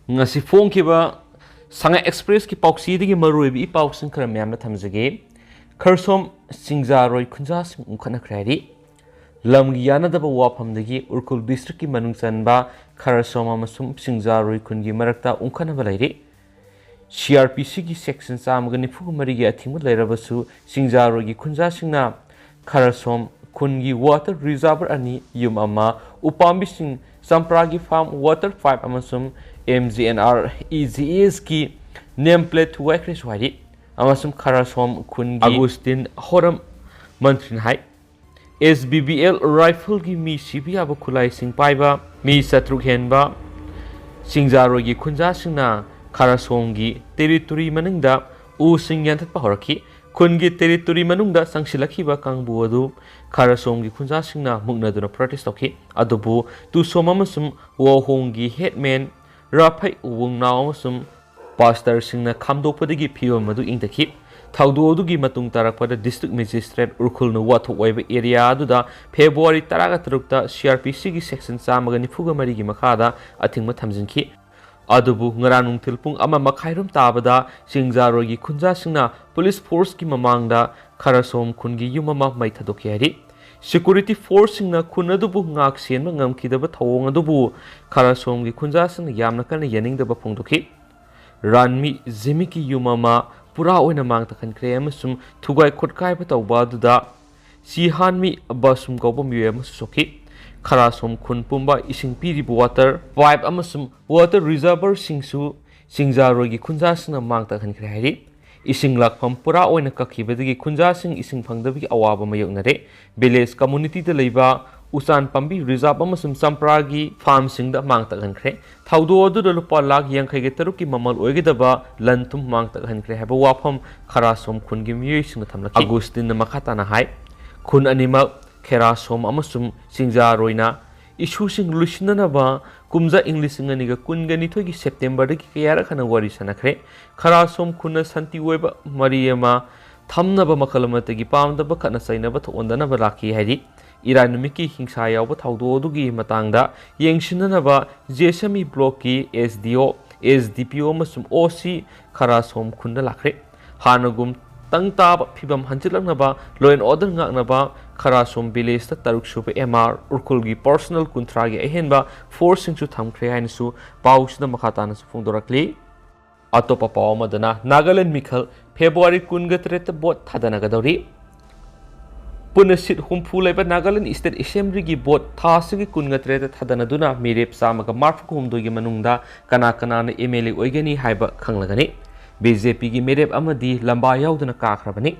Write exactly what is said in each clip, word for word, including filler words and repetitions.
ꯉꯁꯤ ꯐꯣꯡꯈꯤꯕ ꯁꯉꯥꯏ ꯑꯦꯛꯁꯄ꯭ꯔꯦꯁꯀꯤ ꯄꯥꯎꯆꯦꯗꯒꯤ ꯃꯔꯨꯑꯣꯏꯕ ꯏ ꯄꯥꯎꯁꯤꯡ ꯈꯔ ꯃꯌꯥꯝꯅ ꯊꯝꯖꯒꯦ꯫ ꯈꯔꯁꯣꯝ ꯁꯤꯡꯖꯥꯔꯣꯏ ꯈꯨꯟꯖꯥꯁꯤꯡ ꯎꯪꯈꯠꯅꯈ꯭ꯔꯦ ꯍꯥꯏꯔꯤ꯫ ꯂꯝꯒꯤ ꯌꯥꯅꯗꯕ ꯋꯥꯐꯝꯗꯒꯤ ꯎꯈ꯭ꯔꯨꯜ ꯗꯤꯁꯇ꯭ꯔꯤꯛꯀꯤ ꯃꯅꯨꯡ ꯆꯟꯕ ꯈꯔꯁꯣꯝ ꯑꯃꯁꯨꯡ ꯁꯤꯡꯖꯥꯔꯣꯏ ꯈꯨꯟꯒꯤ ꯃꯔꯛꯇ ꯎꯪꯈꯠꯅꯕ ꯂꯩꯔꯤ꯫ ꯁꯤ ꯑꯥꯔ ꯄꯤ ꯁꯤꯒꯤ ꯁꯦꯛꯁꯟ ꯆꯥꯝꯃꯒ ꯅꯤꯐꯨꯒ ꯃꯔꯤꯒꯤ ꯑꯊꯤꯡꯕ ꯂꯩꯔꯕꯁꯨ, ꯁꯤꯡꯖꯥꯔꯣꯏꯒꯤ ꯈꯨꯟꯖꯥꯁꯤꯡꯅ ꯈꯔꯁꯣꯝ ꯈꯨꯟꯒꯤ ꯋꯥꯇꯔ ꯔꯤꯖꯥꯔꯚꯔ ꯑꯅꯤ, ꯌꯨꯝ ꯑꯃ, ꯎꯄꯥꯝꯕꯤꯁꯤꯡ, ꯆꯝꯄ꯭ꯔꯥꯒꯤ ꯐꯥꯔꯝ, ꯋꯥꯇꯔ ꯄꯥꯏꯞ ꯑꯃꯁꯨꯡ M G N R E G ꯑꯦꯁꯀꯤ ꯅꯦꯝ ꯄ꯭ꯂꯦꯠ ꯊꯨꯒꯥꯏꯈ꯭ꯔꯦꯁꯨ ꯍꯥꯏꯔꯤ꯫ ꯑꯃꯁꯨꯡ ꯈꯔꯁꯣꯝ ꯈꯨꯟꯒꯤ ꯑꯒꯨꯁꯇꯤꯟ ꯍꯣꯔꯝ ꯃꯟꯇ꯭ꯔꯤꯅ ꯍꯥꯏ, ꯑꯦꯁ ꯕꯤ ꯕꯤ ꯑꯦꯜ ꯔꯥꯏꯐꯜꯒꯤ ꯃꯤ ꯁꯤꯕ ꯌꯥꯕ ꯈꯨꯠꯂꯥꯏꯁꯤꯡ ꯄꯥꯏꯕ ꯃꯤ ꯆꯥꯇ꯭ꯔꯨꯛ ꯍꯦꯟꯕ ꯁꯤꯡꯖꯥꯔꯣꯏꯒꯤ ꯈꯨꯟꯖꯥꯁꯤꯡꯅ ꯈꯔꯁꯣꯝꯒꯤ ꯇꯦꯔꯤꯇꯣꯔꯤ ꯃꯅꯨꯡꯗ ꯎꯁꯤꯡ ꯌꯥꯟꯊꯠꯄ ꯍꯧꯔꯛꯈꯤ꯫ ꯈꯨꯟꯒꯤ ꯇꯦꯔꯤꯇꯣꯔꯤ ꯃꯅꯨꯡꯗ ꯆꯪꯁꯤꯜꯂꯛꯈꯤꯕ ꯀꯥꯡꯕꯨ ꯑꯗꯨ ꯈꯔꯁꯣꯝꯒꯤ ꯈꯨꯟꯖꯥꯁꯤꯡꯅ ꯃꯨꯛꯅꯗꯨꯅ ꯄ꯭ꯔꯣꯇꯦꯁ ꯇꯧꯈꯤ꯫ ꯑꯗꯨꯕꯨ ꯇꯨꯁꯣꯝ ꯑꯃꯁꯨꯡ ꯋꯥꯍꯣꯡꯒꯤ ꯍꯦꯠꯃꯦꯟ ꯔꯥꯐꯩ ꯋꯨꯡꯅꯥꯎ ꯑꯃꯁꯨꯡ ꯄꯥꯁꯇꯔꯁꯤꯡꯅ ꯈꯥꯝꯗꯣꯛꯄꯗꯒꯤ ꯐꯤꯕꯝ ꯑꯗꯨ ꯏꯪꯊꯈꯤ꯫ ꯊꯧꯗꯣꯛ ꯑꯗꯨꯒꯤ ꯃꯇꯨꯡ ꯇꯥꯔꯛꯄꯗ ꯗꯤꯁꯇ꯭ꯔꯤꯛ ꯃꯦꯖꯤꯁꯇ꯭ꯔꯦꯠ ꯎꯈ꯭ꯔꯨꯜꯅ ꯋꯥꯊꯣꯛ ꯑꯣꯏꯕ ꯑꯦꯔꯤꯌꯥ ꯑꯗꯨꯗ ꯐꯦꯕ꯭ꯔꯨꯋꯥꯔꯤ ꯇꯔꯥꯒ ꯇꯔꯨꯛꯇ ꯁꯤ ꯑꯥꯔ ꯄꯤ ꯁꯤꯒꯤ ꯁꯦꯛꯁꯟ ꯆꯥꯝꯃꯒ ꯅꯤꯐꯨꯒ ꯃꯔꯤꯒꯤ ꯃꯈꯥꯗ ꯑꯊꯤꯡꯕ ꯊꯝꯖꯤꯟꯈꯤ꯫ ꯑꯗꯨꯕꯨ ꯉꯔꯥꯡ ꯅꯨꯡꯊꯤꯜ ꯄꯨꯡ ꯑꯃ ꯃꯈꯥꯏꯔꯣꯝ ꯇꯥꯕꯗ ꯁꯤꯡꯖꯥꯔꯣꯏꯒꯤ ꯈꯨꯟꯖꯥꯁꯤꯡꯅ ꯄꯨꯂꯤꯁ ꯐꯣꯔꯁꯀꯤ ꯃꯃꯥꯡꯗ ꯈꯔꯁꯣꯝ ꯈꯨꯟꯒꯤ ꯌꯨꯝ ꯑꯃ ꯃꯩ ꯊꯥꯗꯣꯛꯈꯤ ꯍꯥꯏꯔꯤ꯫ ꯁꯦꯀ꯭ꯌꯨꯔꯤꯇꯤ ꯐꯣꯔꯁꯁꯤꯡꯅ ꯈꯨꯟ ꯑꯗꯨꯕꯨ ꯉꯥꯛ ꯁꯦꯟꯕ ꯉꯝꯈꯤꯗꯕ ꯊꯧꯑꯣꯡ ꯑꯗꯨꯕꯨ ꯈꯔꯁꯣꯝꯒꯤ ꯈꯨꯟꯖꯥꯁꯤꯡꯅ ꯌꯥꯝꯅ ꯀꯟꯅ ꯌꯥꯅꯤꯡꯗꯕ ꯐꯣꯡꯗꯣꯛꯈꯤ꯫ ꯔꯥꯟꯃꯤ ꯖꯤꯃꯤꯒꯤ ꯌꯨꯝ ꯑꯃ ꯄꯨꯔꯥ ꯑꯣꯏꯅ ꯃꯥꯡ ꯇꯥꯛꯍꯟꯈ꯭ꯔꯦ ꯑꯃꯁꯨꯡ ꯊꯨꯒꯥꯏ ꯈꯣꯠꯀꯥꯏꯕ ꯇꯧꯕ ꯑꯗꯨꯗ ꯁꯤꯍꯥꯟꯃꯤ ꯕꯥꯁꯨꯝ ꯀꯧꯕ ꯃꯤꯑꯣꯏ ꯑꯃꯁꯨ ꯁꯣꯛꯈꯤ꯫ ꯈꯔꯥꯁꯣꯝ ꯈꯨꯟ ꯄꯨꯝꯕ ꯏꯁꯤꯡ ꯄꯤꯔꯤꯕ ꯋꯥꯇꯔ ꯄꯥꯏꯞ ꯑꯃꯁꯨꯡ ꯋꯥꯇꯔ ꯔꯤꯖꯔꯚꯔꯁꯤꯡꯁꯨ ꯁꯤꯡꯖꯥꯔꯣꯏꯒꯤ ꯈꯨꯟꯖꯥꯁꯤꯡꯅ ꯃꯥꯡ ꯇꯥꯛꯍꯟꯈ꯭ꯔꯦ ꯍꯥꯏꯔꯤ꯫ ꯏꯁꯤꯡ ꯂꯥꯛꯐꯝ ꯄꯨꯔꯥ ꯑꯣꯏꯅ ꯀꯛꯈꯤꯕꯗꯒꯤ ꯈꯨꯟꯖꯥꯁꯤꯡ ꯏꯁꯤꯡ ꯐꯪꯗꯕꯒꯤ ꯑꯋꯥꯕ ꯃꯥꯌꯣꯛꯅꯔꯦ꯫ ꯚꯤꯂꯦꯖ ꯀꯝꯃꯨꯅꯤꯇꯤꯗ ꯂꯩꯕ ꯎꯆꯥꯟ ꯄꯥꯝꯕꯤ ꯔꯤꯖꯥꯔꯚ ꯑꯃꯁꯨꯡ ꯆꯝꯄ꯭ꯔꯥꯒꯤ ꯐꯥꯔꯝꯁꯤꯡꯗ ꯃꯥꯡ ꯇꯥꯛꯍꯟꯈ꯭ꯔꯦ꯫ ꯊꯧꯗꯣꯛ ꯑꯗꯨꯗ ꯂꯨꯄꯥ ꯂꯥꯈ ꯌꯥꯡꯈꯩꯒ ꯇꯔꯨꯛꯀꯤ ꯃꯃꯜ ꯑꯣꯏꯒꯗꯕ ꯂꯟ ꯊꯨꯝ ꯃꯥꯡ ꯇꯥꯛꯍꯟꯈ꯭ꯔꯦ ꯍꯥꯏꯕ ꯋꯥꯐꯝ ꯈꯔꯥꯁꯣꯝ ꯈꯨꯟꯒꯤ ꯃꯤꯑꯣꯏꯁꯤꯡꯅ ꯊꯝꯂꯛꯈꯤ꯫ ꯑꯒꯨꯁꯇꯤꯟꯅ ꯃꯈꯥ ꯇꯥꯅ ꯍꯥꯏ, ꯈꯨꯟ ꯑꯅꯤꯃꯛ ꯈꯦꯔꯥꯁꯣꯝ ꯑꯃꯁꯨꯡ ꯁꯤꯡꯖꯥꯔꯣꯏꯅ ꯏꯁꯨꯁꯤꯡ ꯂꯣꯏꯁꯤꯟꯅꯅꯕ ꯀꯨꯝꯖꯥ ꯏꯪ ꯂꯤꯁꯤꯡ ꯑꯅꯤꯒ ꯀꯨꯟꯒ ꯅꯤꯊꯣꯏꯒꯤ ꯁꯦꯞꯇꯦꯝꯕꯔꯗꯒꯤ ꯀꯌꯥꯔꯛ ꯍꯟꯅ ꯋꯥꯔꯤ ꯁꯥꯟꯅꯈ꯭ꯔꯦ꯫ ꯈꯔꯥꯁꯣꯝ ꯈꯨꯟꯅ ꯁꯥꯟꯇꯤ ꯑꯣꯏꯕ ꯃꯔꯤ ꯑꯃ ꯊꯝꯅꯕ ꯃꯈꯜ ꯑꯃꯠꯇꯒꯤ ꯄꯥꯝꯗꯕ ꯈꯠꯅ ꯆꯩꯅꯕ ꯊꯣꯛꯍꯟꯗꯅꯕ ꯂꯥꯛꯈꯤ ꯍꯥꯏꯔꯤ꯫ ꯏꯔꯥꯏ ꯅꯨꯃꯤꯠꯀꯤ ꯍꯤꯡꯁꯥ ꯌꯥꯎꯕ ꯊꯧꯗꯣꯛ ꯑꯗꯨꯒꯤ ꯃꯇꯥꯡꯗ ꯌꯦꯡꯁꯤꯟꯅꯅꯕ ꯖꯦꯁꯃꯤ ꯕ꯭ꯂꯣꯛꯀꯤ ꯑꯦꯁ ꯗꯤ ꯑꯣ, ꯑꯦꯁ ꯗꯤ ꯄꯤ ꯑꯣ ꯑꯃꯁꯨꯡ ꯑꯣ ꯁꯤ ꯈꯔꯥꯁꯣꯝ ꯈꯨꯟꯗ ꯂꯥꯛꯈ꯭ꯔꯦ꯫ ꯍꯥꯟꯅꯒꯨꯝ ꯇꯪ ꯇꯥꯕ ꯐꯤꯕꯝ ꯍꯟꯖꯤꯜꯂꯛꯅꯕ law and order ꯉꯥꯛꯅꯕ ꯈꯔꯥꯁꯣꯝ ꯚꯤꯂꯦꯖꯇ ꯇꯔꯨꯛ ꯁꯨꯕ ꯑꯦꯝ ꯑꯥꯔ, ꯎꯔꯈꯨꯜꯒꯤ ꯄꯔꯁꯣꯅꯦꯜ ꯀꯨꯟꯊ꯭ꯔꯥꯒꯤ ꯑꯍꯦꯟꯕ ꯐꯣꯔꯁꯁꯤꯡꯁꯨ ꯊꯝꯈ꯭ꯔꯦ ꯍꯥꯏꯅꯁꯨ ꯄꯥꯎꯁꯤꯗ ꯃꯈꯥ ꯇꯥꯅꯁꯨ ꯐꯣꯡꯗꯣꯔꯛꯂꯤ꯫ ꯑꯇꯣꯞꯄ ꯄꯥꯎ ꯑꯃꯗꯅ ꯅꯥꯒꯥꯂꯦꯟ ꯃꯤꯈꯜ ꯐꯦꯕ꯭ꯔꯨꯋꯥꯔꯤ ꯀꯨꯟꯒ ꯇꯔꯦꯠꯇ ꯚꯣꯠ ꯊꯥꯗꯅꯒꯗꯧꯔꯤ꯫ ꯄꯨꯟꯅ ꯁꯤꯠ ꯍꯨꯝꯐꯨ ꯂꯩꯕ ꯅꯥꯒꯥꯂꯦꯟ ꯏꯁꯇꯦꯠ ꯑꯦꯁꯦꯝꯕ꯭ꯂꯤꯒꯤ ꯚꯣꯠ ꯊꯥ ꯑꯁꯤꯒꯤ ꯀꯨꯟꯒ ꯇꯔꯦꯠꯇ ꯊꯥꯗꯅꯗꯨꯅ ꯃꯤꯔꯦꯞ ꯆꯥꯝꯃꯒ ꯃꯔꯤꯐꯨ ꯍꯨꯝꯗꯣꯏꯒꯤ ꯃꯅꯨꯡꯗ ꯀꯅꯥ ꯀꯅꯥꯅ ꯑꯦꯝ ꯑꯦꯜ ꯑꯦ ꯑꯣꯏꯒꯅꯤ ꯍꯥꯏꯕ ꯈꯪꯂꯒꯅꯤ꯫ ꯕꯤ ꯖꯦ ꯄꯤꯒꯤ ꯃꯤꯔꯦꯞ ꯑꯃꯗꯤ ꯂꯝꯕꯥ ꯌꯥꯎꯗꯅ ꯀꯥꯈ꯭ꯔꯕꯅꯤ꯫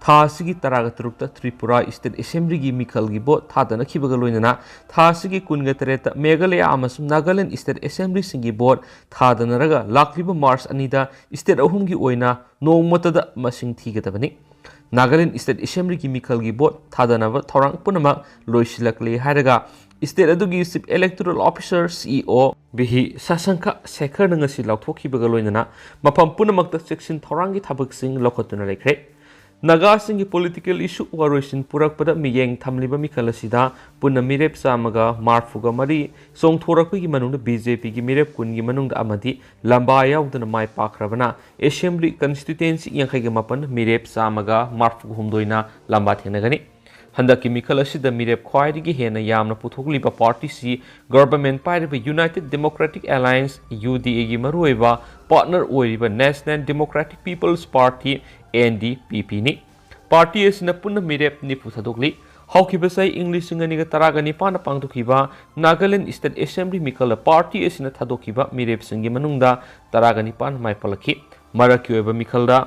ꯊꯥ ꯑꯁꯤꯒꯤ ꯇꯔꯥꯒ ꯇꯔꯨꯛꯇ ꯇ꯭ꯔꯤꯄꯨꯔꯥ ꯏꯁꯇꯦꯠ ꯑꯦꯁꯦꯝꯕ꯭ꯂꯤꯒꯤ ꯃꯤꯈꯜꯒꯤ ꯚꯣꯠ ꯊꯥꯗꯅꯈꯤꯕꯒ ꯂꯣꯏꯅꯅ ꯊꯥ ꯑꯁꯤꯒꯤ ꯀꯨꯟꯒ ꯇꯔꯦꯠꯇ ꯃꯦꯘꯥꯂꯌꯥ ꯑꯃꯁꯨꯡ ꯅꯥꯒꯥꯂꯦꯟ ꯏꯁꯇꯦꯠ ꯑꯦꯁꯦꯝꯕ꯭ꯂꯤꯁꯤꯡꯒꯤ ꯚꯣꯠ ꯊꯥꯗꯅꯔꯒ ꯂꯥꯛꯂꯤꯕ ꯃꯥꯔꯆ ꯑꯅꯤꯗ ꯏꯁꯇꯦꯠ ꯑꯍꯨꯝꯒꯤ ꯑꯣꯏꯅ ꯅꯣꯡꯃꯇꯗ ꯃꯁꯤꯡ ꯊꯤꯒꯗꯕꯅꯤ꯫ ꯅꯥꯒꯥꯂꯦꯟ ꯏꯁꯇꯦꯠ ꯑꯦꯁꯦꯝꯕ꯭ꯂꯤꯒꯤ ꯃꯤꯈꯜꯒꯤ ꯚꯣꯠ ꯊꯥꯗꯅꯕ ꯊꯧꯔꯥꯡ ꯄꯨꯝꯅꯃꯛ ꯂꯣꯏꯁꯤꯜꯂꯛꯂꯦ ꯍꯥꯏꯔꯒ ꯏꯁꯇꯦꯠ ꯑꯗꯨꯒꯤ ꯆꯤꯐ ꯏꯂꯦꯛꯇꯣꯔꯦꯜ ꯑꯣꯐꯤꯁꯥꯔ, ꯁꯤ ꯏ ꯑꯣ, ꯚꯤꯍꯤ ꯁꯥꯁꯪꯈ ꯁꯦꯈꯔꯅ ꯉꯁꯤ ꯂꯥꯎꯊꯣꯛꯈꯤꯕꯒ ꯂꯣꯏꯅꯅ ꯃꯐꯝ ꯄꯨꯝꯅꯃꯛꯇ ꯆꯦꯛꯁꯤꯟ ꯊꯧꯔꯥꯡꯒꯤ ꯊꯕꯛꯁꯤꯡ ꯂꯧꯈꯠꯇꯨꯅ ꯂꯩꯈ꯭ꯔꯦ꯫ ꯅꯥꯒꯥꯁꯤꯡꯒꯤ ꯄꯣꯂꯤꯇꯤꯀꯦꯜ ꯏꯁꯨ ꯋꯥꯔꯣꯏꯁꯤꯟ ꯄꯨꯔꯛꯄꯗ ꯃꯤꯠꯌꯦꯡ ꯊꯝꯂꯤꯕ ꯃꯤꯈꯜ ꯑꯁꯤꯗ ꯄꯨꯟꯅ ꯃꯤꯔꯦꯞ ꯆꯥꯝꯃꯒ ꯃꯔꯤꯐꯨꯒ ꯃꯔꯤ ꯆꯣꯡꯊꯣꯔꯛꯄꯒꯤ ꯃꯅꯨꯡꯗ ꯕꯤ ꯖꯦ ꯄꯤꯒꯤ ꯃꯤꯔꯦꯞ ꯀꯨꯟꯒꯤ ꯃꯅꯨꯡꯗ ꯑꯃꯗꯤ ꯂꯝꯕꯥ ꯌꯥꯎꯗꯅ ꯃꯥꯏ ꯄꯥꯛꯈ꯭ꯔꯕꯅ ꯑꯦꯁꯦꯝꯕ꯭ꯂꯤ ꯀꯟꯁꯇꯤꯇ꯭ꯋꯦꯟꯁꯤ ꯌꯥꯡꯈꯩꯒ ꯃꯥꯄꯟ ꯃꯤꯔꯦꯞ ꯆꯥꯝꯃꯒ ꯃꯔꯤꯐꯨ ꯍꯨꯝꯗꯣꯏꯅ ꯂꯝꯕꯥ ꯊꯦꯡꯅꯒꯅꯤ꯫ ꯍꯟꯗꯛꯀꯤ ꯃꯤꯈꯜ ꯑꯁꯤꯗ ꯃꯤꯔꯦꯞ ꯈ꯭ꯋꯥꯏꯗꯒꯤ ꯍꯦꯟꯅ ꯌꯥꯝꯅ ꯄꯨꯊꯣꯛꯂꯤꯕ ꯄꯥꯔꯇꯤꯁꯤ ꯒꯚꯔꯟꯃꯦꯟꯠ ꯄꯥꯏꯔꯤꯕ united democratic alliance, U D ꯑꯦꯒꯤ ꯃꯔꯨꯑꯣꯏꯕ ꯄꯥꯔꯠꯅꯔ ꯑꯣꯏꯔꯤꯕ national democratic people's party, N D ꯄꯤ ꯄꯤꯅꯤ꯫ ꯄꯥꯔꯇꯤ ꯑꯁꯤꯅ ꯄꯨꯟꯅ ꯃꯤꯔꯦꯞ ꯅꯤꯐꯨ ꯊꯥꯗꯣꯛꯂꯤ꯫ ꯍꯧꯈꯤꯕ ꯆꯍꯤ ꯏꯪ ꯂꯤꯁꯤꯡ ꯑꯅꯤꯒ ꯇꯔꯥꯒ ꯅꯤꯄꯥꯟꯗ ꯄꯥꯡꯊꯣꯛꯈꯤꯕ ꯅꯥꯒꯥꯂꯦꯟ ꯏꯁꯇꯦꯠ ꯑꯦꯁꯦꯝꯕ꯭ꯂꯤ ꯃꯤꯈꯜꯗ ꯄꯥꯔꯇꯤ ꯑꯁꯤꯅ ꯊꯥꯗꯣꯛꯈꯤꯕ ꯃꯤꯔꯦꯞꯁꯤꯡꯒꯤ ꯃꯅꯨꯡꯗ ꯇꯔꯥꯒ ꯅꯤꯄꯥꯟ ꯃꯥꯏ ꯄꯥꯛꯂꯛꯈꯤ꯫ ꯃꯔꯛꯀꯤ ꯑꯣꯏꯕ ꯃꯤꯈꯜꯗ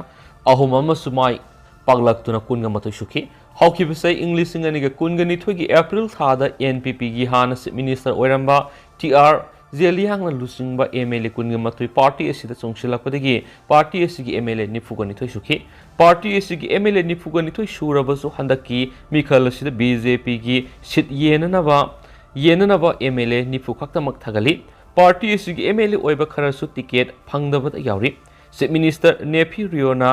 ꯑꯍꯨꯝ ꯑꯃꯁꯨ ꯃꯥꯏ ꯄꯥꯛꯂꯛꯇꯨꯅ ꯀꯨꯟꯒ ꯃꯥꯊꯣꯏ ꯁꯨꯈꯤ꯫ ꯍꯧꯈꯤꯕ ꯆꯍꯤ ꯏꯪ ꯂꯤꯁꯤꯡ ꯑꯅꯤꯒ ꯀꯨꯟꯒ ꯅꯤꯊꯣꯏꯒꯤ ꯑꯦꯄ꯭ꯔꯤꯜ ꯊꯥꯗ ꯑꯦꯟ ꯄꯤ ꯄꯤꯒꯤ ꯍꯥꯟꯅ ꯆꯤꯐ ꯃꯤꯅꯤꯁꯇꯔ ꯑꯣꯏꯔꯝꯕ ꯇꯤ ꯑꯥꯔ ꯖꯦꯂꯤꯌꯥꯡꯅ ꯂꯨꯆꯤꯡꯕ ꯑꯦꯝ ꯑꯦꯜ ꯑꯦ ꯀꯨꯟꯒ ꯃꯥꯊꯣꯏ ꯄꯥꯔꯇꯤ ꯑꯁꯤꯗ ꯆꯣꯡꯁꯤꯜꯂꯛꯄꯗꯒꯤ ꯄꯥꯔꯇꯤ ꯑꯁꯤꯒꯤ ꯑꯦꯝ ꯑꯦꯜ ꯑꯦ ꯅꯤꯐꯨꯒ ꯅꯤꯊꯣꯏ ꯁꯨꯈꯤ꯫ ꯄꯥꯔꯇꯤ ꯑꯁꯤꯒꯤ ꯑꯦꯝ ꯑꯦꯜ ꯑꯦ ꯅꯤꯐꯨꯒ ꯅꯤꯊꯣꯏ ꯁꯨꯔꯕꯁꯨ ꯍꯟꯗꯛꯀꯤ ꯃꯤꯈꯜ ꯑꯁꯤꯗ ꯕꯤ ꯖꯦ ꯄꯤꯒꯤ ꯁꯤꯠ ꯌꯦꯟꯅꯅꯕ, ꯌꯦꯟꯅꯅꯕ ꯑꯦꯝ ꯑꯦꯜ ꯑꯦ ꯅꯤꯐꯨ ꯈꯛꯇꯃꯛ ꯊꯥꯒꯠꯂꯤ꯫ ꯄꯥꯔꯇꯤ ꯑꯁꯤꯒꯤ ꯑꯦꯝ ꯑꯦꯜ ꯑꯦ ꯑꯣꯏꯕ ꯈꯔꯁꯨ ꯇꯤꯀꯦꯠ ꯐꯪꯗꯕꯗ ꯌꯥꯎꯔꯤ꯫ ꯆꯤꯐ ꯃꯤꯅꯤꯁꯇꯔ ꯅꯦꯐꯤ ꯔꯤꯑꯣꯅ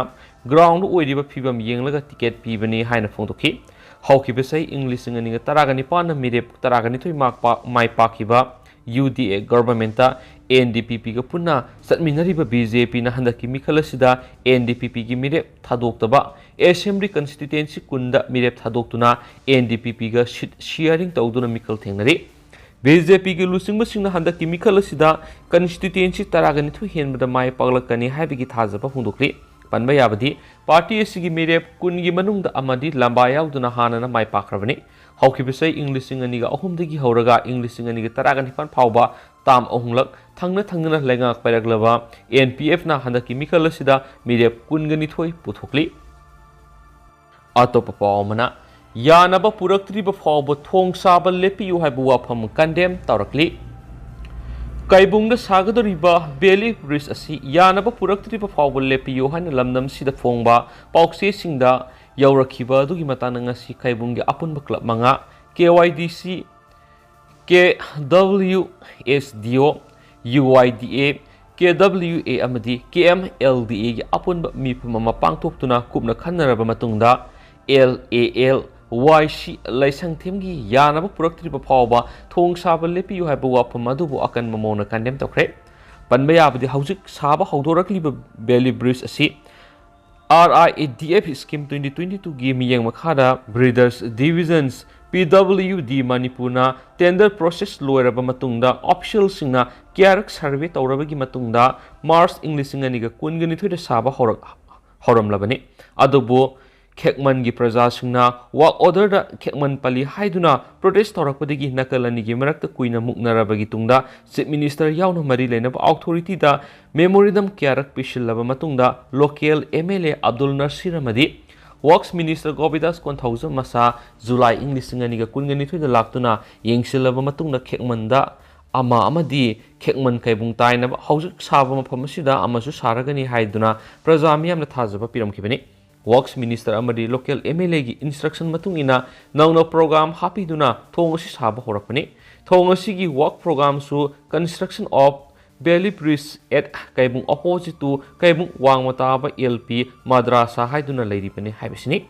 ꯒ꯭ꯔꯥꯎꯟꯗ ꯑꯣꯏꯔꯤꯕ ꯐꯤꯕꯝ ꯌꯦꯡꯂꯒ ꯇꯤꯀꯦꯠ ꯄꯤꯕꯅꯤ ꯍꯥꯏꯅ ꯐꯣꯡꯗꯣꯛꯈꯤ꯫ ꯍꯧꯈꯤꯕ ꯆꯍꯤ ꯏꯪ ꯂꯤꯁꯤꯡ ꯑꯅꯤꯒ ꯇꯔꯥꯒ ꯅꯤꯄꯥꯟꯗ ꯃꯤꯔꯦꯞ ꯇꯔꯥꯒ ꯅꯤꯊꯣꯏ ꯃꯥꯛ ꯄꯥ-, ꯃꯥꯏ ꯄꯥꯛꯈꯤꯕ U D A ꯒꯚꯔꯟꯃꯦꯟꯠꯇ and D ꯄꯤ ꯄꯤꯒ ꯄꯨꯟꯅ ꯆꯠꯃꯤꯟꯅꯔꯤꯕ ꯕꯤ ꯖꯦ ꯄꯤꯅ ꯍꯟꯗꯛꯀꯤ ꯃꯤꯈꯜ ꯑꯁꯤꯗ ꯑꯦꯟ ꯗꯤ ꯄꯤ ꯄꯤꯒꯤ ꯃꯤꯔꯦꯞ ꯊꯥꯗꯣꯛꯇꯕ, ꯑꯦꯁꯦꯝꯕ꯭ꯂꯤ ꯀꯟꯁꯇꯤꯇ꯭ꯋꯦꯟꯁꯤ ꯀꯨꯟꯗ ꯃꯤꯔꯦꯞ ꯊꯥꯗꯣꯛꯇꯨꯅ ꯑꯦꯟ ꯗꯤ ꯄꯤ ꯄꯤꯒ ꯁꯤꯠ ꯁꯤꯌꯔꯤꯡ ꯇꯧꯗꯨꯅ ꯃꯤꯈꯜ ꯊꯦꯡꯅꯔꯤ꯫ ꯕꯤ ꯖꯦ ꯄꯤꯒꯤ ꯂꯨꯆꯤꯡꯕꯁꯤꯡꯅ ꯍꯟꯗꯛꯀꯤ ꯃꯤꯈꯜ ꯑꯁꯤꯗ ꯀꯟꯁꯇꯤꯇ꯭ꯋꯦꯟꯁꯤ ꯇꯔꯥꯒ ꯅꯤꯊꯣꯏ ꯍꯦꯟꯕꯗ ꯃꯥꯏ ꯄꯥꯛꯂꯛꯀꯅꯤ ꯍꯥꯏꯕꯒꯤ ꯊꯥꯖꯕ ꯐꯣꯡꯗꯣꯛꯂꯤ꯫ ꯄꯟꯕ ꯌꯥꯕꯗꯤ, ꯄꯥꯔꯇꯤ ꯑꯁꯤꯒꯤ ꯃꯤꯔꯦꯞ ꯀꯨꯟꯒꯤ ꯃꯅꯨꯡꯗ ꯑꯃꯗꯤ ꯂꯝꯕꯥ ꯌꯥꯎꯗꯨꯅ ꯍꯥꯟꯅꯅ ꯃꯥꯏ ꯄꯥꯛꯈ꯭ꯔꯕꯅꯤ꯫ ꯍꯧꯈꯤꯕ ꯆꯍꯤ ꯏꯪ ꯂꯤꯁꯤꯡ ꯑꯅꯤꯒ ꯑꯍꯨꯝꯗꯒꯤ ꯍꯧꯔꯒ ꯏꯪ ꯂꯤꯁꯤꯡ ꯑꯅꯤꯒ ꯇꯔꯥꯒ ꯅꯤꯄꯥꯟ ꯐꯥꯎꯕ ꯇꯥꯝ ꯑꯍꯨꯝꯂꯛ ꯊꯪꯅ ꯊꯪꯅꯅ ꯂꯩꯉꯥꯛ ꯄꯥꯏꯔꯛꯂꯕ ꯑꯦꯟ ꯄꯤ ꯑꯦꯐꯅ ꯍꯟꯗꯛꯀꯤ ꯃꯤꯈꯜ ꯑꯁꯤꯗ ꯃꯤꯔꯦꯞ ꯀꯨꯟꯒ ꯅꯤꯊꯣꯏ ꯄꯨꯊꯣꯛꯂꯤ꯫ ꯑꯇꯣꯞꯄ ꯄꯥꯎ ꯑꯃꯅ, ꯌꯥꯅꯕ ꯄꯨꯔꯛꯇ꯭ꯔꯤꯕ ꯐꯥꯎꯕ ꯊꯣꯡ ꯁꯥꯕ ꯂꯦꯞꯄꯤꯌꯨ ꯍꯥꯏꯕ ꯋꯥꯐꯝ ꯀꯟꯗꯦꯝ ꯇꯧꯔꯛꯂꯤ꯫ ꯀꯩꯕꯨꯡꯗ ꯁꯥꯒꯗꯧꯔꯤꯕ ꯕꯦꯂꯤ ꯕ꯭ꯔꯤꯖ ꯑꯁꯤ ꯌꯥꯅꯕ ꯄꯨꯔꯛꯇ꯭ꯔꯤꯕ ꯐꯥꯎꯕ ꯂꯦꯞꯄꯤꯌꯨ ꯍꯥꯏꯅ ꯂꯝꯗꯝꯁꯤꯗ ꯐꯣꯡꯕ ꯄꯥꯎꯆꯦꯁꯤꯡꯗ ꯌꯧꯔꯛꯈꯤꯕ ꯑꯗꯨꯒꯤ ꯃꯇꯥꯡꯗ ꯉꯁꯤ ꯀꯩꯕꯨꯡꯒꯤ ꯑꯄꯨꯟꯕ ꯀ꯭ꯂꯕ ꯃꯉꯥ, ꯀꯦ ꯋꯥꯏ ꯗꯤ ꯁꯤ, ꯀꯦ ꯗꯕ꯭ꯂꯤꯎ ꯑꯦꯁ ꯗꯤ ꯑꯣ, ꯌꯨ ꯋꯥꯏ ꯗꯤ ꯑꯦ, ꯀꯦ ꯗꯕ꯭ꯂꯤꯎ ꯑꯦ ꯑꯃꯗꯤ ꯀꯦ ꯑꯦꯝ ꯑꯦꯜ ꯗꯤ ꯑꯦꯒꯤ ꯑꯄꯨꯟꯕ ꯃꯤꯐꯝ ꯑꯃ ꯄꯥꯡꯊꯣꯛꯇꯨꯅ ꯀꯨꯞꯅ ꯈꯟꯅꯔꯕ ꯃꯇꯨꯡꯗ, ꯑꯦꯜ ꯑꯦ ꯑꯦꯜ ꯋꯥꯏ ꯁꯤ ꯂꯩꯁꯪꯊꯦꯝꯒꯤ ꯌꯥꯅꯕ ꯄꯨꯔꯛꯇ꯭ꯔꯤꯕ ꯐꯥꯎꯕ ꯊꯣꯡ ꯁꯥꯕ ꯂꯦꯞꯄꯤꯌꯨ ꯍꯥꯏꯕ ꯋꯥꯐꯝ ꯑꯗꯨꯕꯨ ꯑꯀꯟꯕ ꯃꯑꯣꯡꯗ ꯀꯟꯗꯦꯝ ꯇꯧꯈ꯭ꯔꯦ꯫ ꯄꯟꯕ ꯌꯥꯕꯗꯤ, ꯍꯧꯖꯤꯛ ꯁꯥꯕ ꯍꯧꯗꯣꯔꯛꯂꯤꯕ ꯕꯦꯂꯤ ꯕ꯭ꯔꯤꯖ ꯑꯁꯤ R I A D F scheme twenty twenty ꯇꯨꯒꯤ ꯃꯤꯠꯌꯦꯡ ꯃꯈꯥꯗ ꯕ꯭ꯔꯤꯗꯔꯁ ꯗꯤꯚꯤꯖꯟꯁ, ꯄꯤ ꯗꯕ꯭ꯂꯤꯎ ꯗꯤ ꯃꯅꯤꯄꯨꯔꯅ ꯇꯦꯟꯗꯔ ꯄ꯭ꯔꯣꯁꯦꯁ ꯂꯣꯏꯔꯕ ꯃꯇꯨꯡꯗ, ꯑꯣꯐꯤꯁꯤꯌꯦꯜꯁꯤꯡꯅ ꯀꯌꯥꯔꯛ ꯁꯔꯚꯦ ꯇꯧꯔꯕꯒꯤ ꯃꯇꯨꯡꯗ, ꯃꯥꯔꯆ ꯏꯪ ꯂꯤꯁꯤꯡ ꯑꯅꯤꯒ ꯀꯨꯟꯒ ꯅꯤꯊꯣꯏꯗ ꯁꯥꯕ ꯍꯧꯔꯛ-, ꯍꯧꯔꯝꯂꯕꯅꯤ꯫ ꯑꯗꯨꯕꯨ ꯈꯦꯛꯃꯟꯒꯤ ꯄ꯭ꯔꯖꯥꯁꯤꯡꯅ ꯋꯥꯛ ꯑꯣꯔꯗꯔꯗ ꯈꯦꯛꯃꯟ ꯄꯜꯂꯤ ꯍꯥꯏꯗꯨꯅ ꯄ꯭ꯔꯣꯇꯦꯁ ꯇꯧꯔꯛꯄꯗꯒꯤ ꯅꯥꯀꯜ ꯑꯅꯤꯒꯤ ꯃꯔꯛꯇ ꯀꯨꯏꯅ ꯃꯨꯛꯅꯔꯕꯒꯤ ꯇꯨꯡꯗ, ꯆꯤꯐ ꯃꯤꯅꯤꯁꯇꯔ ꯌꯥꯎꯅ ꯃꯔꯤ ꯂꯩꯅꯕ ꯑꯣꯊꯣꯔꯤꯇꯤꯗ ꯃꯦꯃꯣꯔꯦꯟꯗꯝ ꯀꯌꯥꯔꯛ ꯄꯤꯁꯤꯜꯂꯕ ꯃꯇꯨꯡꯗ, local M L A Abdul Nasir ꯑꯃꯗꯤ ꯋꯥꯛꯁ ꯃꯤꯅꯤꯁꯇꯔ ꯒꯣꯕꯤꯟꯗꯥꯁ ꯀꯣꯟꯊꯧꯖꯝ ꯃꯁꯥ ꯖꯨꯂꯥꯏ ꯏꯪ ꯂꯤꯁꯤꯡ ꯑꯅꯤꯒ ꯀꯨꯟꯒ ꯅꯤꯊꯣꯏꯗ ꯂꯥꯛꯇꯨꯅ ꯌꯦꯡꯁꯤꯜꯂꯕ ꯃꯇꯨꯡꯗ, ꯈꯦꯛꯃꯟꯗ ꯑꯃ ꯑꯃꯗꯤ ꯈꯦꯛꯃꯟ ꯀꯩꯕꯨꯡ ꯇꯥꯏꯅꯕ ꯍꯧꯖꯤꯛ ꯁꯥꯕ ꯃꯐꯝ ꯑꯁꯤꯗ ꯑꯃꯁꯨ ꯁꯥꯔꯒꯅꯤ ꯍꯥꯏꯗꯨꯅ ꯄ꯭ꯔꯖꯥ ꯃꯤꯌꯥꯝꯅ ꯊꯥꯖꯕ ꯄꯤꯔꯝꯈꯤꯕꯅꯤ꯫ ꯋꯥꯛꯁ ꯃꯤꯅꯤꯁꯇꯔ ꯑꯃꯗꯤ ꯂꯣꯀꯦꯜ ꯑꯦꯝ ꯑꯦꯜ ꯑꯦꯒꯤ ꯏꯟꯁꯇ꯭ꯔꯛꯁꯟ ꯃꯇꯨꯡ ꯏꯟꯅ ꯅꯧꯅ ꯄ꯭ꯔꯣꯒ꯭ꯔꯥꯝ ꯍꯥꯞꯄꯤꯗꯨꯅ ꯊꯣꯡ ꯑꯁꯤ ꯁꯥꯕ ꯍꯧꯔꯛꯄꯅꯤ꯫ ꯊꯣꯡ ꯑꯁꯤꯒꯤ ꯋꯥꯛ ꯄ꯭ꯔꯣꯒ꯭ꯔꯥꯝꯁꯨ Construction of Valley Bridge at ꯀꯩꯕꯨꯡ opposite to ꯀꯩꯕꯨꯡ ꯋꯥꯡꯃ ꯇꯥꯕ ꯑꯦꯜ ꯄꯤ ꯃꯗ꯭ꯔꯥꯁꯥ ꯍꯥꯏꯗꯨꯅ ꯂꯩꯔꯤꯕꯅꯤ ꯍꯥꯏꯕꯁꯤꯅꯤ꯫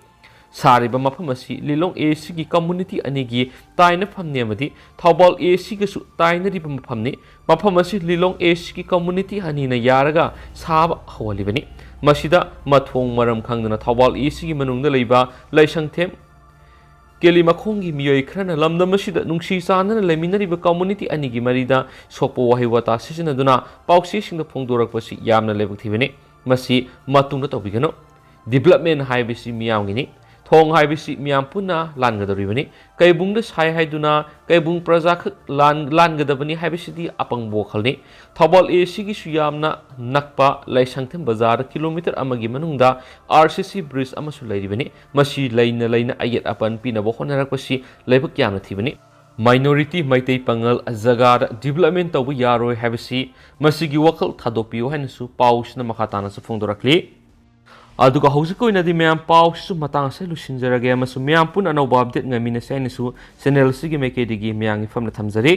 ꯁꯥꯔꯤꯕ ꯃꯐꯝ ꯑꯁꯤ ꯂꯤꯂꯣꯡ ꯑꯦ ꯁꯤꯒꯤ ꯀꯝꯃꯨꯅꯤꯇꯤ ꯑꯅꯤꯒꯤ ꯇꯥꯏꯅꯐꯝꯅꯤ ꯑꯃꯗꯤ ꯊꯧꯕꯥꯜ ꯑꯦ ꯁꯤꯒꯁꯨ ꯇꯥꯏꯅꯔꯤꯕ ꯃꯐꯝꯅꯤ꯫ ꯃꯐꯝ ꯑꯁꯤ ꯂꯤꯂꯣꯡ ꯑꯦ ꯁꯤꯒꯤ ꯀꯝꯃꯨꯅꯤꯇꯤ ꯑꯅꯤꯅ ꯌꯥꯔꯒ ꯁꯥꯕ ꯍꯧꯍꯜꯂꯤꯕꯅꯤ꯫ ꯃꯁꯤꯗ ꯃꯊꯣꯡ ꯃꯔꯝ ꯈꯪꯗꯅ ꯊꯧꯕꯥꯜ ꯑꯦ ꯁꯤꯒꯤ ꯃꯅꯨꯡꯗ ꯂꯩꯕ ꯂꯩꯁꯪꯊꯦꯝ ꯀꯦꯂꯤ ꯃꯈꯣꯡꯒꯤ ꯃꯤꯑꯣꯏ ꯈꯔꯅ ꯂꯝꯗꯝ ꯑꯁꯤꯗ ꯅꯨꯡꯁꯤ ꯆꯥꯟꯅꯅ ꯂꯩꯃꯤꯟꯅꯔꯤꯕ ꯀꯝꯃꯨꯅꯤꯇꯤ ꯑꯅꯤꯒꯤ ꯃꯔꯤꯗ ꯁꯣꯛꯄ ꯋꯥꯍꯩ ꯋꯥꯇꯥ ꯁꯤꯖꯤꯟꯅꯗꯨꯅ ꯄꯥꯎꯆꯦꯁꯤꯡꯗ ꯐꯣꯡꯗꯣꯔꯛꯄꯁꯤ ꯌꯥꯝꯅ ꯂꯥꯏꯕꯛ ꯊꯤꯕꯅꯤ꯫ ꯃꯁꯤ ꯃꯇꯨꯡꯗ ꯇꯧꯕꯤꯒꯅꯨ꯫ ꯗꯤꯕꯂꯞꯃꯦꯟ ꯍꯥꯏꯕꯁꯤ ꯃꯤꯌꯥꯝꯒꯤꯅꯤ꯫ ꯊꯣꯡ ꯍꯥꯏꯕꯁꯤ ꯃꯤꯌꯥꯝ ꯄꯨꯟꯅ ꯂꯥꯟꯒꯗꯧꯔꯤꯕꯅꯤ꯫ ꯀꯩꯕꯨꯡꯗ ꯁꯥꯏ ꯍꯥꯏꯗꯨꯅ ꯀꯩꯕꯨꯡ ꯄ꯭ꯔꯖꯥꯈꯛ ꯂꯥꯟ-, ꯂꯥꯟꯒꯗꯕꯅꯤ ꯍꯥꯏꯕꯁꯤꯗꯤ ꯑꯄꯪꯕ ꯋꯥꯈꯜꯅꯤ꯫ ꯊꯧꯕꯥꯜ ꯑꯦ ꯁꯤꯒꯤꯁꯨ ꯌꯥꯝꯅ ꯅꯛꯄ ꯂꯩꯁꯪꯊꯦꯝ ꯕꯖꯥꯔꯗ ꯀꯤꯂꯣꯃꯤꯇꯔ ꯑꯃꯒꯤ ꯃꯅꯨꯡꯗ ꯑꯥꯔ ꯁꯤ ꯁꯤ ꯕ꯭ꯔꯤꯖ ꯑꯃꯁꯨ ꯂꯩꯔꯤꯕꯅꯤ꯫ ꯃꯁꯤ ꯂꯩꯅ ꯂꯩꯅ ꯑꯌꯦꯠ ꯑꯄꯟ ꯄꯤꯅꯕ ꯍꯣꯠꯅꯔꯛꯄꯁꯤ ꯂꯥꯏꯕꯛ ꯌꯥꯝꯅ ꯊꯤꯕꯅꯤ꯫ ꯃꯥꯏꯅꯣꯔꯤꯇꯤ ꯃꯩꯇꯩ ꯄꯥꯉꯜ ꯖꯒꯥꯗ ꯗꯤꯕꯂꯞꯃꯦꯟ ꯇꯧꯕ ꯌꯥꯔꯣꯏ ꯍꯥꯏꯕꯁꯤ ꯃꯁꯤꯒꯤ ꯋꯥꯈꯜ ꯊꯥꯗꯣꯛꯄꯤꯌꯨ ꯍꯥꯏꯅꯁꯨ ꯄꯥꯎꯁꯤꯅ ꯃꯈꯥ ꯇꯥꯅꯁꯨ ꯐꯣꯡꯗꯣꯔꯛꯂꯤ꯫ ꯑꯗꯨꯒ ꯍꯧꯖꯤꯛꯀꯤ ꯑꯣꯏꯅꯗꯤ ꯃꯌꯥꯝ ꯄꯥꯎꯁꯤꯁꯨ ꯃꯇꯥꯡ ꯑꯁꯤꯗ ꯂꯣꯏꯁꯤꯟꯖꯔꯒꯦ ꯑꯃꯁꯨꯡ ꯃꯌꯥꯝ ꯄꯨꯟꯅ ꯑꯅꯧꯕ ꯑꯞꯗꯦꯠ ꯉꯥꯏꯃꯤꯟꯅꯁꯦ ꯍꯥꯏꯅꯁꯨ ꯆꯦꯅꯦꯜ ꯑꯁꯤꯒꯤ ꯃꯥꯏꯀꯩꯗꯒꯤ ꯃꯌꯥꯝꯒꯤ ꯐꯝꯅ ꯊꯝꯖꯔꯤ꯫